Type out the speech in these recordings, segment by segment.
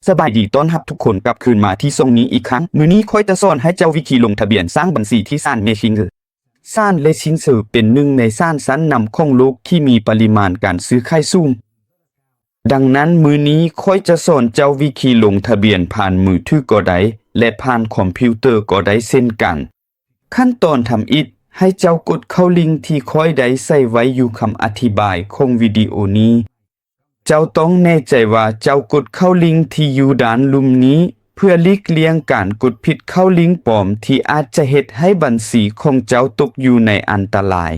ສະບາຍດີ ຕ້ອນຮັບທຸກຄົນກັບຄືນມາທີ່ຊ່ອງນີ້ອີກຄັ້ງ. ມື້ນີ້ຂ້ອຍຈະສອນໃຫ້ເຈົ້າວິທີລົງທະບຽນສ້າງບັນຊີທີ່ສານເມຊິນເຈີ. ສານເມຊິນເຈີເປັນໜຶ່ງໃນສານຊັ້ນນຳຂອງໂລກທີ່ມີປະລິມານການຊື້ຂາຍສູງ. ດັ່ງນັ້ນ, ມື້ນີ້ຂ້ອຍຈະສອນເຈົ້າວິທີລົງທະບຽນຜ່ານມືຖືກໍໄດ້ ແລະ ຜ່ານຄອມພິວເຕີກໍໄດ້ເຊັ່ນກັນ. ຂັ້ນຕອນທຳອິດ, ໃຫ້ເຈົ້າກົດເຂົ້າລິງທີ່ຂ້ອຍໄດ້ໃສ່ໄວ້ຢູ່ຄຳອະທິບາຍຂອງວິດີໂອນີ້. ເຈົ້າຕ້ອງແນ່ໃຈວ່າເຈົ້າກົດເຂົ້າລິງທີ່ຢູ່ດ້ານລຸ່ມນີ້ ເພື່ອຫຼີກລ່ຽງການກົດຜິດເຂົ້າລິງປອມທີ່ອາດຈະເຮັດໃຫ້ບັນຊີຂອງເຈົ້າຕົກຢູ່ໃນອັນຕະລາຍ.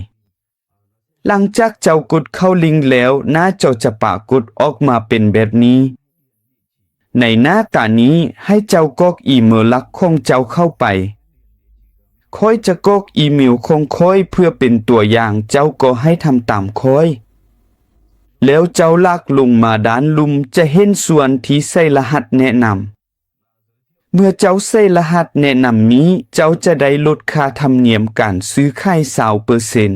ຫຼັງຈາກເຈົ້າກົດເຂົ້າລິງແລ້ວ, ໜ້າຈໍຈະປາກົດອອກມາເປັນແບບນີ້. ໃນໜ້າຕານີ້, ໃຫ້ເຈົ້າກອກອີເມວຫຼັກຂອງເຈົ້າເຂົ້າໄປ. ຂ້ອຍຈະກອກອີເມວຂອງຂ້ອຍເພື່ອເປັນຕົວຢ່າງ, ເຈົ້າກໍໃຫ້ທຳຕາມຂ້ອຍ. ແລ້ວເຈົ້າລາກລົງມາດ້ານລຸ່ມ, ຈະເຫັນສ່ວນທີ່ໃສ່ລະຫັດແນະນຳ. ເມື່ອເຈົ້າໃສ່ລະຫັດແນະນຳນີ້, ເຈົ້າຈະໄດ້ລົດຄ່າທຳນຽມການຊື້ຂາຍຊາວເປີເຊັນ.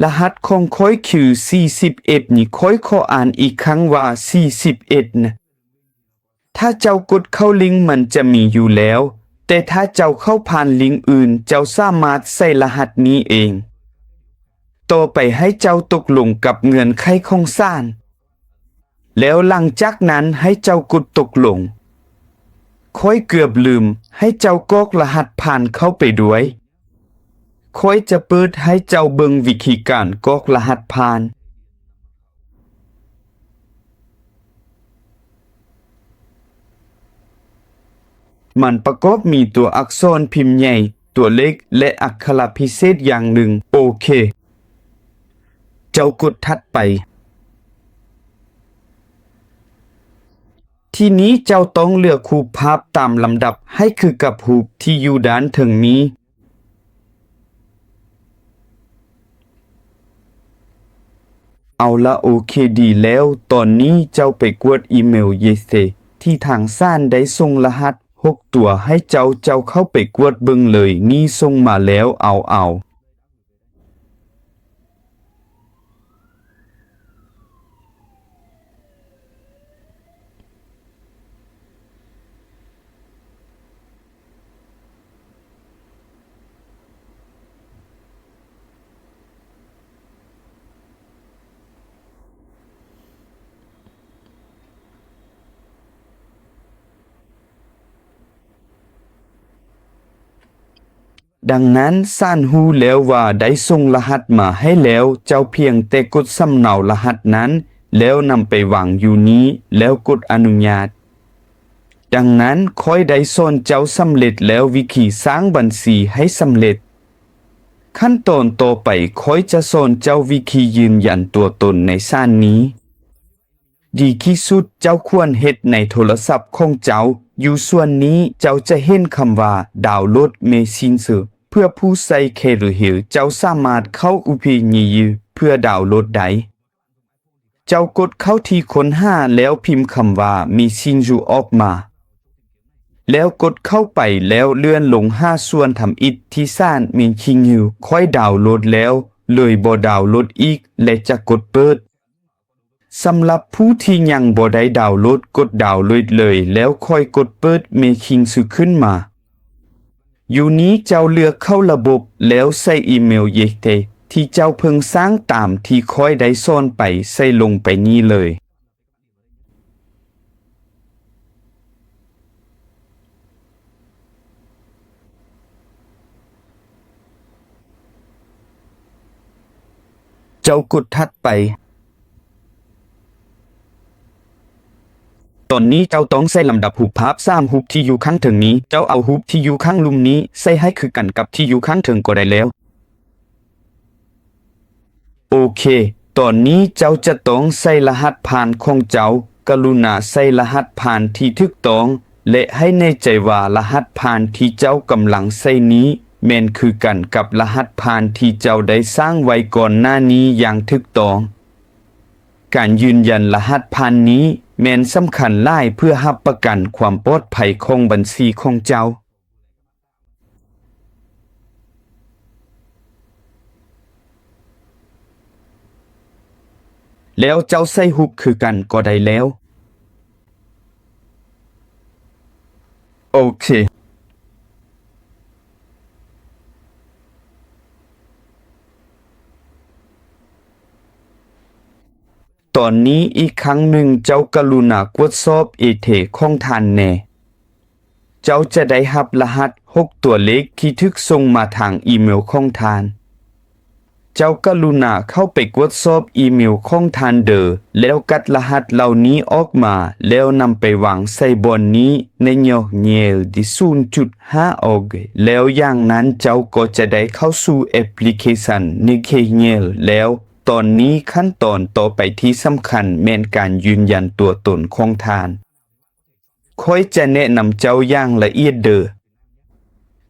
ລະຫັດຂອງຂ້ອຍຄືສີ່ສິບເອັດນີ້, ຂ້ອຍຂໍອ່ານອີກຄັ້ງວ່າສີ່ສິບເອັດນະ. ຖ້າເຈົ້າກົດເຂົ້າລິງມັນຈະມີຢູ່ແລ້ວ, ແຕ່ຖ້າເຈົ້າເຂົ້າຜ່ານລິງອື່ນ, ເຈົ້າສາມາດໃສ່ລະຫັດນີ້ເອງ. ຕໍ່ໄປໃຫ້ເຈົ້າຕົກລົງກັບເງື່ອນໄຂຂອງສານ. ແລ້ວຫຼັງຈາກນັ້ນໃຫ້ເຈົ້າກົດຕົກລົງ. ຂ້ອຍເກືອບລືມ, ໃຫ້ເຈົ້າກອກລະຫັດຜ່ານເຂົ້າໄປດ້ວຍ. ຂ້ອຍຈະເປີດໃຫ້ເຈົ້າເບິ່ງວິທີການກອກລະຫັດຜ່ານ. ມັນປະກອບມີຕົວອັກສອນພິມໃຫຍ່, ຕົວເລກ ແລະ ອັກຂະລະພິເສດຢ່າງໜຶ່ງ. ໂອເຄ. ເຈົ້າກົດຖັດໄປ. ທີນີ້ເຈົ້າຕ້ອງເລືອກຮູບພາບຕາມລຳດັບໃຫ້ຄືກັບຮູບທີ່ຢູ່ດ້ານເທິງນີ້. ເອົາລະ, ໂອເຄດີແລ້ວ. ຕອນນີ້ເຈົ້າໄປກວດອີເມວເຢເຊທີ່ທາງສານໄດ້ສົ່ງລະຫັດຫົກຕົວໃຫ້ເຈົ້າ, ເຈົ້າເຂົ້າໄປກວດເບິ່ງເລີຍ. ນີ້ສົ່ງມາແລ້ວ, ເອົາ, ເອົາ. ດັ່ງນັ້ນ, ສານຮູ້ແລ້ວວ່າໄດ້ສົ່ງລະຫັດມາໃຫ້ແລ້ວ, ເຈົ້າພຽງແຕ່ກົດສຳເນົາລະຫັດນັ້ນ ແລ້ວນຳໄປວາງຢູ່ນີ້ ແລ້ວກົດອະນຸຍາດ. ດັ່ງນັ້ນ, ຂ້ອຍໄດ້ສອນເຈົ້າສຳເລັດແລ້ວວິທີສ້າງບັນຊີໃຫ້ສຳເລັດ. ຂັ້ນຕອນຕໍ່ໄປ, ຂ້ອຍຈະສອນເຈົ້າວິທີຢືນຢັນຕົວຕົນໃນສານນີ້. ດີທີ່ສຸດເຈົ້າຄວນເຮັດໃນໂທລະສັບຂອງເຈົ້າ. ຢູ່ສ່ວນນີ້ເຈົ້າຈະເຫັນຄຳວ່າ ດາວໂຫຼດເມຊິນເຈີ ເພື່ອຜູ້ໃຊ້ແຄເຣເຮວ. ເຈົ້າສາມາດເຂົ້າອຸເພງີເພື່ອດາວໂຫຼດໄດ້. ເຈົ້າກົດເຂົ້າທີ່ຄົ້ນຫາແລ້ວພິມຄຳວ່າ ເມຊິນເຈີ ອອກມາ. ແລ້ວກົດເຂົ້າໄປແລ້ວເລື່ອນລົງຫາສ່ວນທຳອິດທີ່ສານເມຊິນເຈີ. ຂ້ອຍດາວໂຫຼດແລ້ວ ເລີຍບໍ່ດາວໂຫຼດອີກ ແລະ ຈະກົດເປີດ. ສຳລັບຜູ້ທີ່ຍັງບໍ່ໄດ້ດາວໂຫຼດ, ກົດດາວໂຫຼດເລີຍ ແລ້ວຄ່ອຍກົດເປີດເມຊິນເຈີຂຶ້ນມາ. ຢູ່ນີ້ເຈົ້າເລືອກເຂົ້າລະບົບ ແລ້ວໃສ່ອີເມວເຢເຕທີ່ເຈົ້າເພິ່ງສ້າງຕາມທີ່ຂ້ອຍໄດ້ສອນໄປໃສ່ລົງໄປນີ້ເລີຍ. ເຈົ້າກົດຖັດໄປ. ຕອນນີ້ເຈົ້າຕ້ອງໃສ່ລຳດັບຮູບພາບສາມຮູບທີ່ຢູ່ຂ້າງເທິງນີ້. ເຈົ້າເອົາຮູບທີ່ຢູ່ຂ້າງລຸ່ມນີ້ໃສ່ໃຫ້ຄືກັນກັບທີ່ຢູ່ຂ້າງເທິງກໍໄດ້ແລ້ວ. ໂອເຄ, ຕອນນີ້ເຈົ້າຈະຕ້ອງໃສ່ລະຫັດຜ່ານຂອງເຈົ້າ. ກະລຸນາໃສ່ລະຫັດຜ່ານທີ່ຖືກຕ້ອງ ແລະ ໃຫ້ແນ່ໃຈວ່າລະຫັດຜ່ານທີ່ເຈົ້າກຳລັງໃສ່ນີ້ແມ່ນຄືກັນກັບລະຫັດຜ່ານທີ່ເຈົ້າໄດ້ສ້າງໄວ້ກ່ອນໜ້ານີ້ຢ່າງຖືກຕ້ອງ. ການຢືນຢັນລະຫັດຜ່ານນີ້ແມ່ນສຳຄັນຫຼາຍເພື່ອຮັບປະກັນຄວາມປອດໄພຂອງບັນຊີຂອງເຈົ້າ. ແລ້ວເຈົ້າໃສ່ຮູບຄືກັນກໍໄດ້ແລ້ວ. ໂອເຄ. ຕອນນີ້ອີກຄັ້ງໜຶ່ງ, ເຈົ້າກະລຸນາກວດສອບເອເທຂອງທ່ານແດ່. ເຈົ້າຈະໄດ້ຮັບລະຫັດຫົກຕົວເລກທີ່ຖືກສົ່ງມາທາງອີເມວຂອງທ່ານ. ເຈົ້າກະລຸນາເຂົ້າໄປກວດສອບອີເມວຂອງທ່ານເດີ, ແລ້ວກັດລະຫັດເຫຼົ່ານີ້ອອກມາ, ແລ້ວນຳໄປວາງໃສ່ບ່ອນນີ້ໃນຍອກແຍວດີສູນຈຸດຫ້າອອກ, ແລ້ວຢ່າງນັ້ນເຈົ້າກໍຈະໄດ້ເຂົ້າສູ່ແອັບພລິເຄຊັນໃນເຄແຍວແລ້ວ. ຕອນນີ້ຂັ້ນຕອນຕໍ່ໄປທີ່ສຳຄັນແມ່ນການຢືນຢັນຕົວຕົນຂອງທ່ານ. ຂ້ອຍຈະແນະນຳເຈົ້າຢ່າງລະອຽດເດີ.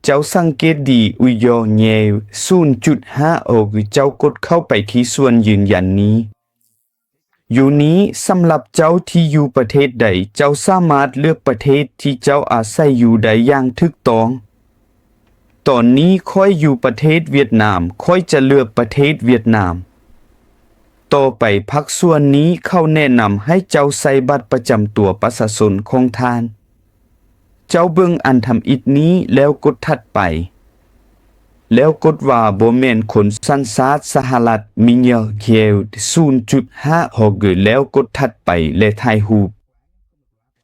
ເຈົ້າສັງເກດດີ ອຸຍອແຍວສູນຈຸດຫ້າອອກ, ເຈົ້າກົດເຂົ້າໄປທີ່ສ່ວນຢືນຢັນນີ້. ຢູ່ນີ້, ສຳລັບເຈົ້າທີ່ຢູ່ປະເທດໃດ, ເຈົ້າສາມາດເລືອກປະເທດທີ່ເຈົ້າອາໄສຢູ່ໄດ້ຢ່າງຖືກຕ້ອງ. ຕອນນີ້ຂ້ອຍຢູ່ປະເທດຫວຽດນາມ, ຂ້ອຍຈະເລືອກປະເທດຫວຽດນາມ. ຕໍ່ໄປພາກສ່ວນນີ້ເຂົາແນະນຳໃຫ້ເຈົ້າໃສ່ບັດປະຈຳຕົວປະຊາຊົນຂອງທ່ານ. ເຈົ້າເບິ່ງອັນທຳອິດນີ້ແລ້ວກົດຖັດໄປ. ແລ້ວກົດວ່າບໍ່ແມ່ນຄົນສັນຊາດສະຫະລັດ, ມີຍອກແຍວສູນຈຸດຫ້າອອກ, ແລ້ວກົດຖັດໄປ ແລະ ຖ່າຍຮູບ.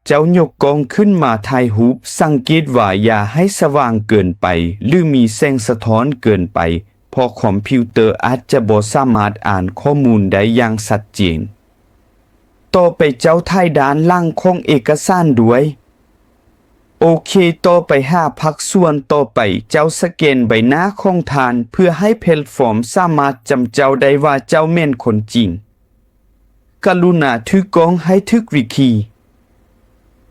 ເຈົ້າຍົກກ້ອງຂຶ້ນມາຖ່າຍຮູບ, ສັງເກດວ່າຢ່າໃຫ້ສະຫວ່າງເກີນໄປ ຫຼື ມີແສງສະທ້ອນເກີນໄປ, ເພາະຄອມພິວເຕີອາດຈະບໍ່ສາມາດອ່ານຂໍ້ມູນໄດ້ຢ່າງຊັດເຈນ. ຕໍ່ໄປເຈົ້າຖ່າຍດ້ານຫຼັງຂອງເອກະສານດ້ວຍ. ໂອເຄ, ຕໍ່ໄປຫາພາກສ່ວນຕໍ່ໄປ, ເຈົ້າສະແກນໃບໜ້າຂອງທ່ານເພື່ອໃຫ້ແພລດຟອມສາມາດຈຳເຈົ້າໄດ້ວ່າເຈົ້າແມ່ນຄົນຈິງ. ກະລຸນາຖືກ້ອງໃຫ້ຖືກວິທີ.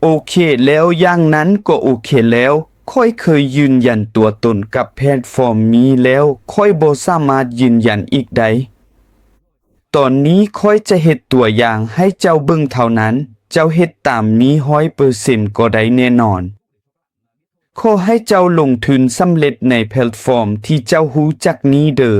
ໂອເຄ, ແລ້ວຢ່າງນັ້ນກໍໂອເຄແລ້ວ. ຂ້ອຍເຄີຍຢືນຢັນຕົວຕົນກັບແພລດຟອມນີ້ແລ້ວ, ຂ້ອຍບໍ່ສາມາດຢືນຢັນອີກໄດ້. ຕອນນີ້ຂ້ອຍຈະເຮັດຕົວຢ່າງໃຫ້ເຈົ້າເບິ່ງເທົ່ານັ້ນ. ເຈົ້າເຮັດຕາມນີ້ຮ້ອຍເປີເຊັນກໍໄດ້ແນ່ນອນ. ຂໍໃຫ້ເຈົ້າລົງທຶນສຳເລັດໃນແພລດຟອມທີ່ເຈົ້າຮູ້ຈັກນີ້ເດີ.